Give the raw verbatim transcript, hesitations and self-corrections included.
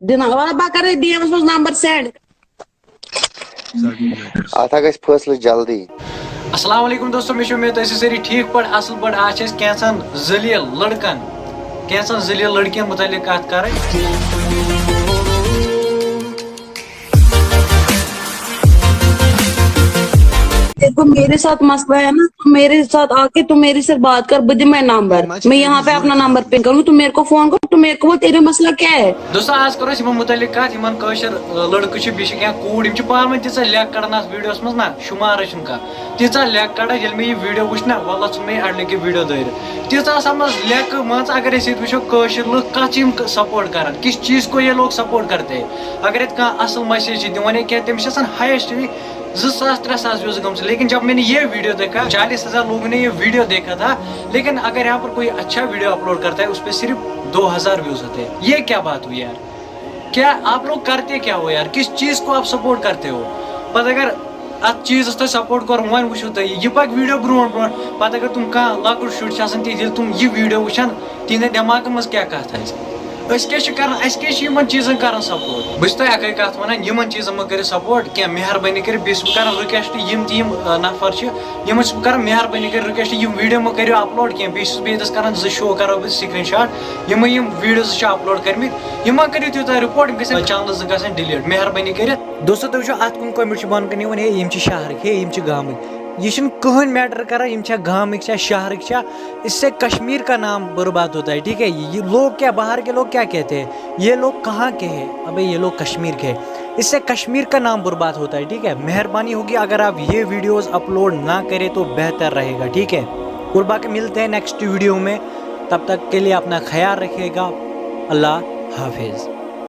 دِنہٕ وَلہٕ بہٕ کَرے ڈی ایمَس منٛز نمبر سینڈ۔ اتھ ہا گژھِ فٲصلہٕ جلدی۔ السلام علیکم دوستو، مےٚ چھِ اُمید تُہۍ ٲسِو سٲری ٹھیٖک پٲٹھۍ، اَصٕل پٲٹھۍ۔ آز چھِ أسۍ کینٛژھن ذلیل لڑکن، کینٛژھن ذلیل لڑکین متعلق کتھ کرٕنۍ۔ देखो, मेरे साथ मसला है ना, तो मेरे साथ आके तुम मेरे से बात कर, मैं नंबर, मैं यहाँ पे अपना नंबर पिन करूँ, तुम मेरे को फोन करो, तुम मेरे को बोल, तेरा मसला क्या है? دوستو، آز کرو أسۍ یِمن متعلق کتھ، یِمن کٲشِر، آ، لڑکہٕ چھِ، بیٚیہِ چھِ کینٛہہ کوٗر، یِم چھِ پانہٕ ؤنۍ تیٖژاہ لیٚکہٕ کڑان اتھ ویڈیوس منٛز، نہ شُمارٕے چھُنہٕ کانٛہہ۔ تیٖژاہ لیٚکہٕ کڑان، ییٚلہِ مےٚ یہِ ویڈیو وٕچھ نہ، واللہ ژھُن مےٚ یہِ اڈٕ لگہِ ویڈیو دٲرِتھ۔ تیٖژاہ آسان منٛز لیٚکہٕ، مان ژٕ، اگر أسۍ ییٚتہِ وٕچھو کٲشِر لُکھ کتھ چھِ یِم سپورٹ کران، کس چیز کو یہ لوگ سپورٹ کرتے ہیں۔ اگر ییٚتہِ کانٛہہ اصل میسیج چھِ دِوان یا کینٛہہ، تٔمِس چھِ آسان ہایسٹ زٕ ساس ترٛےٚ ساس ویوز گٔمژٕ، لیکن جب میں نے یہ ویڈیو دیکھا، چالیس ہزار لوگوں نے یہ ویڈیو دیکھا تھا، لیکن اگر یہاں پر کوئی اچھا ویڈیو اپلوڈ کرتا ہے، اس پہ صرف دو ہزار ویوز ہوتے ہیں۔ یہ کیا بات ہوئی یار؟ کیا آپ لوگ کرتے کیا ہو یار؟ کس چیز کو آپ سپورٹ کرتے ہو؟ پتہٕ اگر اتھ چیٖزس تۄہہِ سپورٹ کوٚر، وۄنۍ وٕچھِو تُہۍ، یہِ پکہِ ویڈیو برونٛٹھ برونٛٹھ۔ پتہٕ اگر تِم کانٛہہ لۄکُٹ شُرۍ چھِ آسان، تِہنٛدِ ییٚلہِ تِم یہِ ویڈیو وٕچھن، تِہنٛدٮ۪ن دٮ۪ماغن منٛز کیٛاہ کتھ آسہِ؟ أسۍ کیٛاہ چھِ کران؟ أسۍ کیٛاہ چھِ یِمن چیٖزن کران سپورٹ؟ بہٕ چھُس تۄہہِ اکٕے کتھ ونان، یِمن چیٖزن مہ کٔرِو سپورٹ کینٛہہ، مہربٲنی کٔرِتھ۔ بیٚیہِ چھُس بہٕ کران رِکویسٹ، یِم تہِ یِم، آ، نفر چھِ، یِمن چھُس بہٕ کران مہربٲنی کٔرِتھ رِکویسٹ، یِم ویڈیو مہ کٔرِو اپلوڈ کینٛہہ۔ بیٚیہِ چھُس بہٕ ییٚتس کران زٕ شو کرو بہٕ سکرین شاٹ، یِمے یِم ویڈیو زٕ چھِ اپلوڈ کٔرمٕتۍ، یِم مہ کٔرِو تیوٗتاہ رِپورٹ، یِم گژھن چینلہٕ زٕ گژھن ڈِلیٖٹ۔ مہربٲنی کٔرِتھ۔ دوستو، تُہۍ وٕچھِو اتھ کُن کمنٹ چھِ بۄن کُن یِوان، ہے، یِم چھِ شہرٕکۍ، ہے، یِم چھِ گامٕکۍ۔ یہ چھُنہٕ کٕہٕنۍ میٹر کران، یِم چھا گامٕکۍ چھا شہرٕکۍ چھا۔ اس سے کشمیر کا نام برباد ہوتا ہے، ٹھیک ہے؟ یہ لوگ کیا، باہر کے لوگ کیا کہتے ہیں، یہ لوگ کہاں کے ہیں؟ ابے، یہ لوگ کشمیر کے ہیں۔ اس سے کشمیر کا نام برباد ہوتا ہے، ٹھیک ہے؟ مہربانی ہوگی اگر آپ یہ ویڈیوز اپلوڈ نہ کریں تو بہتر رہے گا، ٹھیک ہے؟ اور باقی ملتے ہیں نیکسٹ ویڈیو میں، تب تک کے لیے اپنا خیال رکھیے گا، اللہ حافظ۔